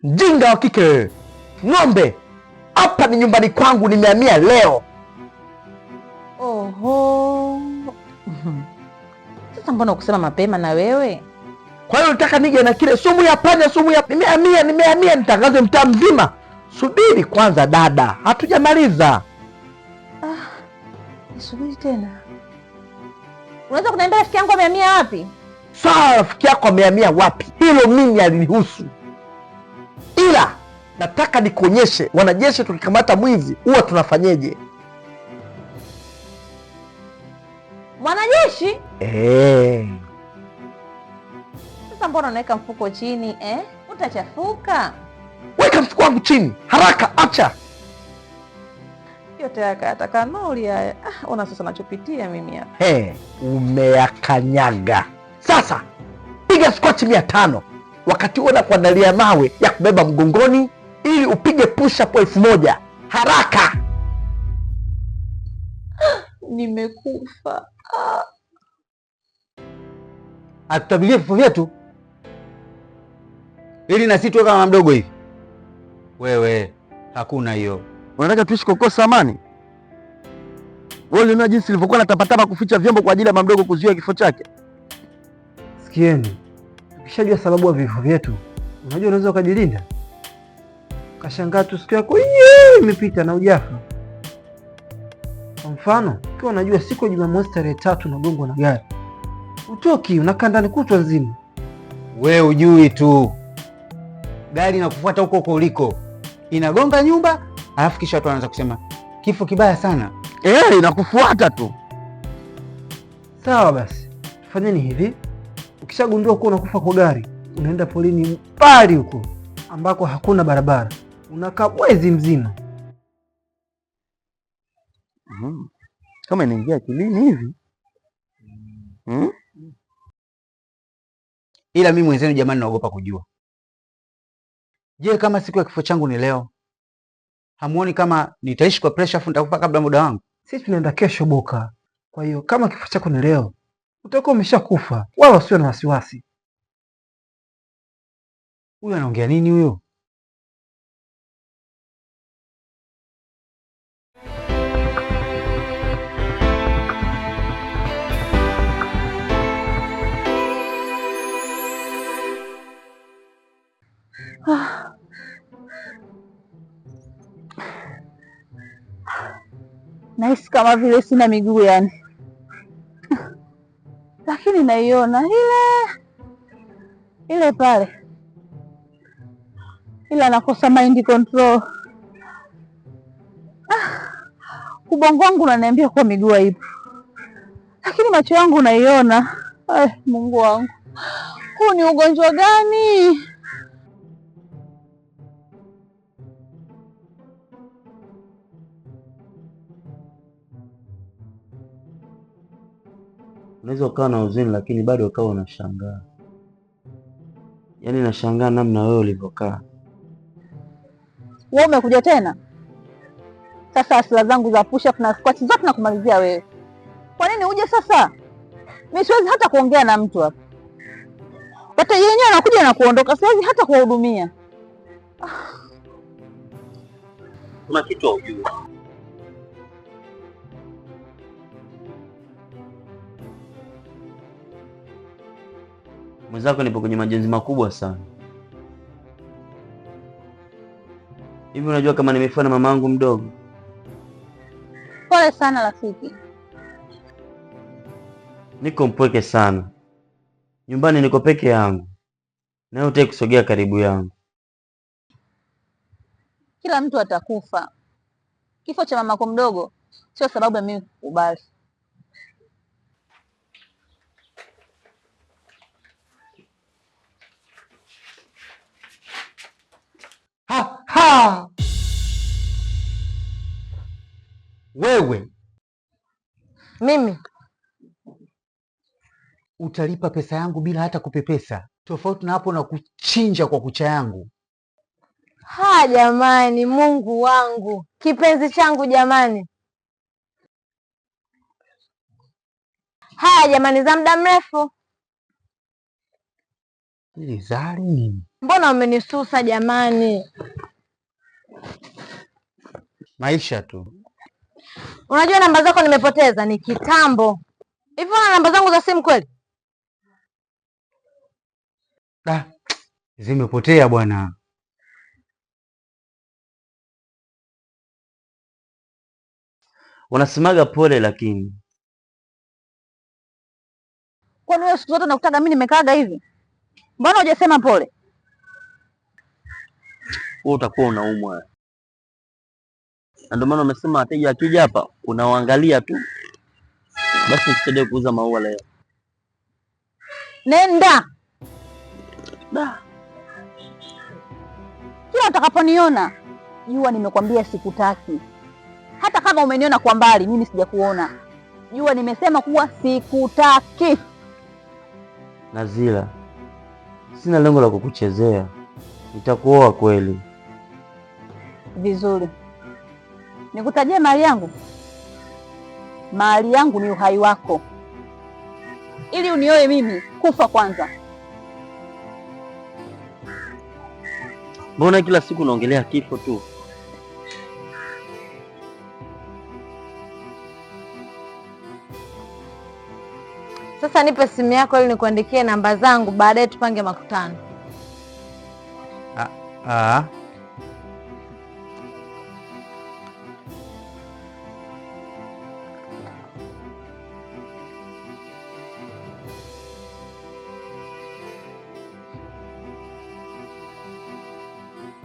Mjinga wa kike wewe. Ng'ombe, hapa ni nyumbani kwangu, nimehamia leo. Oho. Sasa mbona ukusema mapema na wewe? Kwa hiyo nataka nije na kile sumu ya panya, sumu ya nimehamia, nimehamia, nitangaze mtaa mzima. Subiri kwanza dada, hatujamaliza. Nisubiri tena. Unaweza kuniambia rafiki yangu amehamia wapi? Sawa, rafiki yako amehamia wapi, hilo mimi alinihusu, ila nataka nikuonyeshe wanajeshi tukikamata mwizi huwa tunafanyeje. Mwanajeshi? Eh, Sasa mbona unaweka mfuko chini eh? Utachafuka. weka mfuko wangu chini haraka, acha. Yote haya yatakanuli haya. Ah, ona sasa nachopitia mimi hapa. He, umeyakanyaga sasa. Piga squat 500 wakati huo nakuandalia mawe ya kubeba mgongoni ili upige push up 1000 haraka. Nimekufa. Atutabirie vifo vyetu ili na sisi tuwe kama mdogo hivi. Wewe hakuna hiyo. Unataka tuishi kwa kukosa amani? Wewe uliona jinsi ilivyokuwa natapatapa kuficha vyombo kwa ajili ya mamdogo kuzuia kifo chake. Sikieni, tukishajua sababu ya vifo vyetu, unajua unaweza ukajilinda. Ukashangaa tu siku yako yee, imepita na ujafa. Kwa mfano, ukiwa unajua siku ya Jumamosi tarehe 3 unagongwa na gari, utoki, unakaa ndani kutwa nzima. We ujui tu, gari inakufuata huko huko uliko, inagonga nyumba, alafu kisha watu wanaanza kusema kifo kibaya sana. Eh, inakufuata tu. Sawa basi, tufanyeni hivi. Ukishagundua kuwa unakufa kwa gari, unaenda polini mbali huko ambako hakuna barabara, unakaa mwezi mzima. Kama inaingia akilini hivi. Mm? Ila mimi mwenzenu, jamani, naogopa kujua. Je, kama siku ya kifo changu ni leo, hamuoni kama nitaishi kwa pressure afu nitakufa kabla muda wangu? Sisi tunaenda kesho Boka. Kwa hiyo kama kifo chako ni leo, utakuwa umeshakufa, wala usiwe na wasiwasi. Huyu anaongea nini huyu? Nahisi kama vile sina miguu yani, lakini naiona ile ile pale, ila nakosa mind control. Ubongo wangu unaniambia kuwa miguu haipo, lakini macho yangu naiona. Ay, Mungu wangu, huu ni ugonjwa gani? Unaweza ukawa na huzuni lakini bado ukawa unashangaa. Yaani nashangaa namna wewe ulivyokaa. Wewe umekuja tena sasa, hasira zangu za push up na squat zote nakumalizia wewe. Kwa nini uje sasa? Mimi siwezi hata kuongea na mtu hapa, wateja wenyewe wanakuja na kuondoka, siwezi hata kuwahudumia. Kuna kitu haujui. Mwenzako nipo kwenye majonzi makubwa sana. Hivi unajua kama nimefiwa na mamangu mdogo? Pole sana rafiki. Niko mpweke sana. Nyumbani niko peke yangu. Na wewe hutaki kusogea karibu yangu. Kila mtu atakufa. Kifo cha mamako mdogo sio sababu ya mimi kukubali. Ha, ha! Wewe Mimi utalipa pesa yangu bila hata kupepesa, tofauti na hapo na kuchinja kwa kucha yangu. Ha, jamani, Mungu wangu, kipenzi changu jamani. Haya jamani, za muda mrefu. Ili zari nini? Mbona umenisusa jamani? Maisha tu. Unajua namba zako nimepoteza ni kitambo. Hivi una namba zangu za simu kweli? Da, zimepotea bwana. Unasemaga pole lakini Kwani wewe siku zote nakutaga mimi nimekaaga hivi? Mbona hujasema pole? Wewe utakuwa unaumwa, na ndio maana umesema wateja wakija hapa unawaangalia tu. Basi nikusaidie kuuza maua leo. Nenda. Da. Kila utakaponiona jua nimekwambia sikutaki. Hata kama umeniona kwa mbali, mimi sijakuona. Jua nimesema kuwa sikutaki. Nazila, sina lengo la kukuchezea, nitakuoa kweli. Vizuri, nikutajie mali yangu? Mali yangu ni uhai wako. Ili unioe mimi, kufa kwanza. Mbona kila siku unaongelea kifo tu? Sasa nipe simu yako ili nikuandikie namba zangu, baadaye tupange makutano. Ah.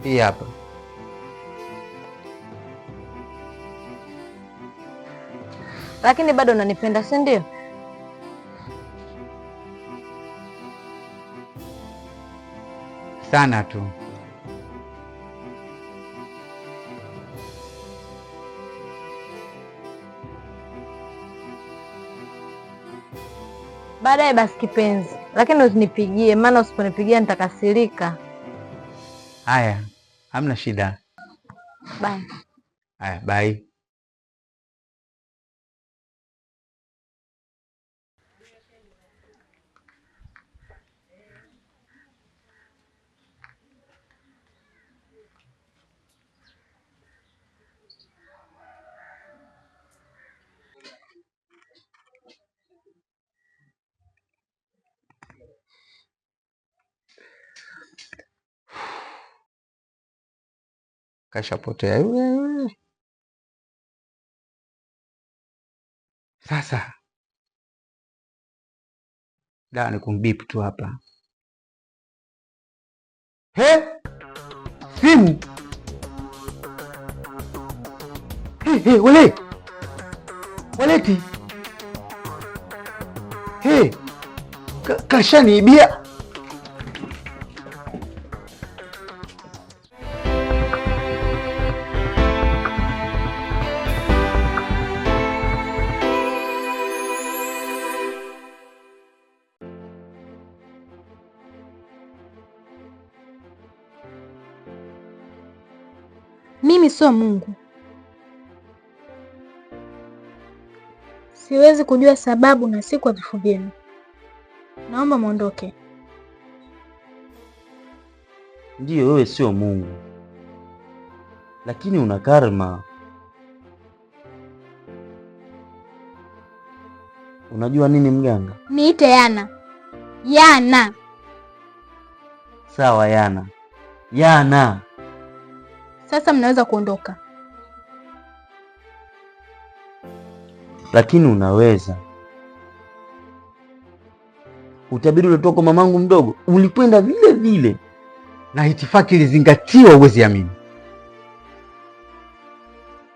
Hii hapa. Lakini bado unanipenda, si ndio? Sana tu. Baadaye basi kipenzi, lakini usinipigie, maana usiponipigia nitakasirika. Haya, hamna shida. Bye. Haya, bye. Kashapotea yule yule. Sasa dawa ni kumbipu tu hapa. He, simu. He, he, wale waleti. He, kashaniibia. Mimi sio Mungu, siwezi kujua sababu na siku ya vifo vyenu. Naomba mwondoke. Ndiyo, wewe sio Mungu, lakini una karma. Unajua nini mganga? Niite Yana. Yana. Sawa Yana, Yana. Sasa mnaweza kuondoka. Lakini unaweza. Utabiri uliotoka kwa mamangu mdogo ulikwenda vile vile, na itifaki ilizingatiwa, huwezi amini.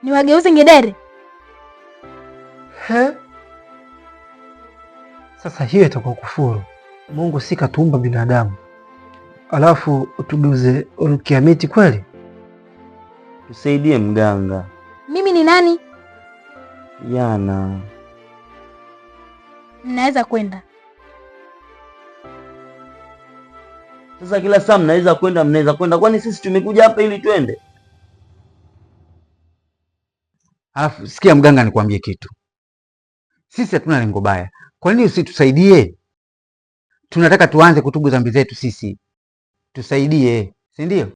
Niwageuze ngedere? He? Sasa hiyo itakuwa kufuru. Mungu si katuumba binadamu alafu utugeuze rukia miti kweli? Tusaidie mganga. Mimi ni nani? Yana. Mnaweza kwenda. Sasa kila saa mnaweza kwenda, mnaweza kwenda, kwani sisi tumekuja hapa ili twende? Alafu sikia mganga, nikwambie kitu. Sisi hatuna lengo baya. Kwa nini usitusaidie? Tunataka tuanze kutubu dhambi zetu sisi, tusaidie, si ndio?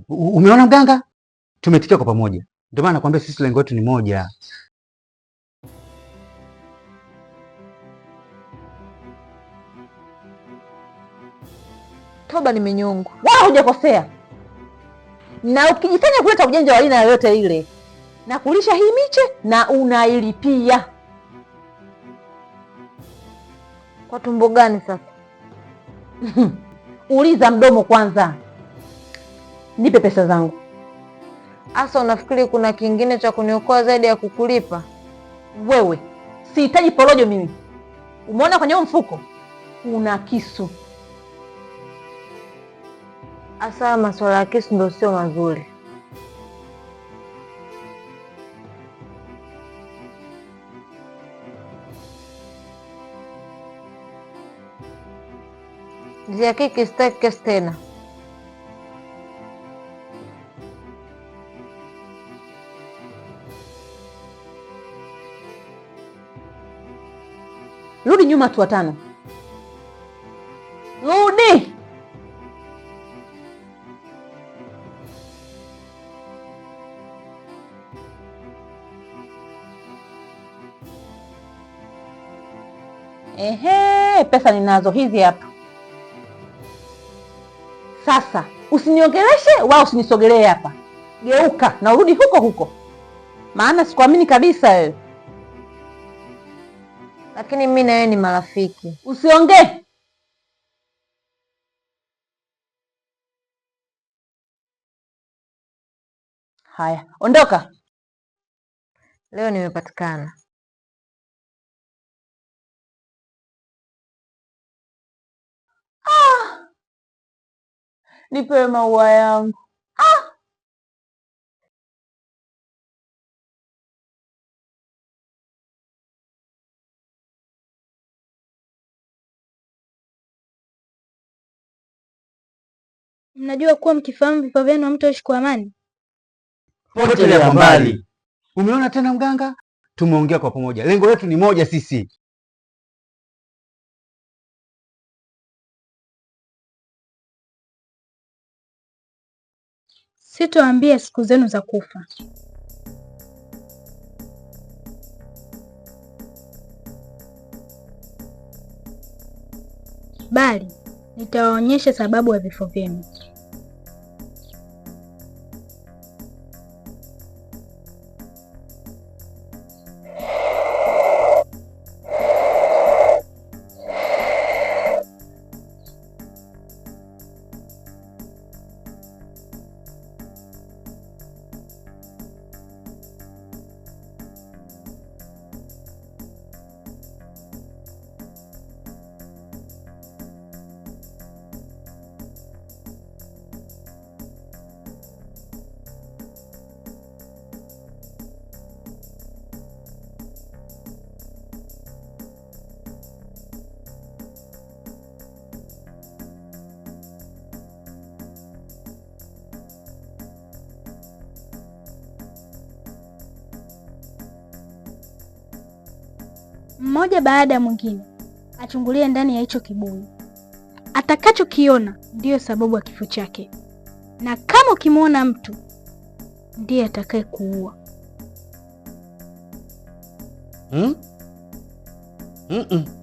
Umeona mganga, tumetikia kwa pamoja. Ndio maana nakwambia sisi lengo letu ni moja. Toba, nimenyongwa. Wala hujakosea, na ukijifanya kuleta ujanja wa aina yoyote ile, na kulisha hii miche na unailipia. Kwa tumbo gani sasa? Uliza mdomo kwanza. Nipe pesa zangu. Asa, unafikiri kuna kingine cha kuniokoa zaidi ya kukulipa? Wewe, sihitaji porojo mimi. Umeona kwenye huu mfuko kuna kisu. Asa, masuala ya kisu ndio sio mazuri. Njia kiki, sitaki kesi tena. Rudi nyuma hatua 5. Rudi. Ehe, pesa ninazo hizi hapa. Sasa usiniongeleshe wala usinisogelee hapa. Geuka na urudi huko huko, maana sikuamini kabisa wewe. Lakini mimi na wewe ni marafiki. Usiongee. Haya, ondoka. Leo nimepatikana. Nipewe maua yangu. Mnajua kuwa mkifahamu vifo vyenu hamtoishi kwa amani? Potelea mbali. Umeona tena mganga, tumeongea kwa pamoja, lengo letu ni moja sisi. Sitoambia siku zenu za kufa. Bali nitawaonyesha sababu ya vifo vyenu. Mmoja baada ya mwingine achungulie ndani ya hicho kibuyu. Atakachokiona ndiyo sababu ya kifo chake, na kama ukimwona mtu ndiye atakaye kuua. Hmm? Mm -mm.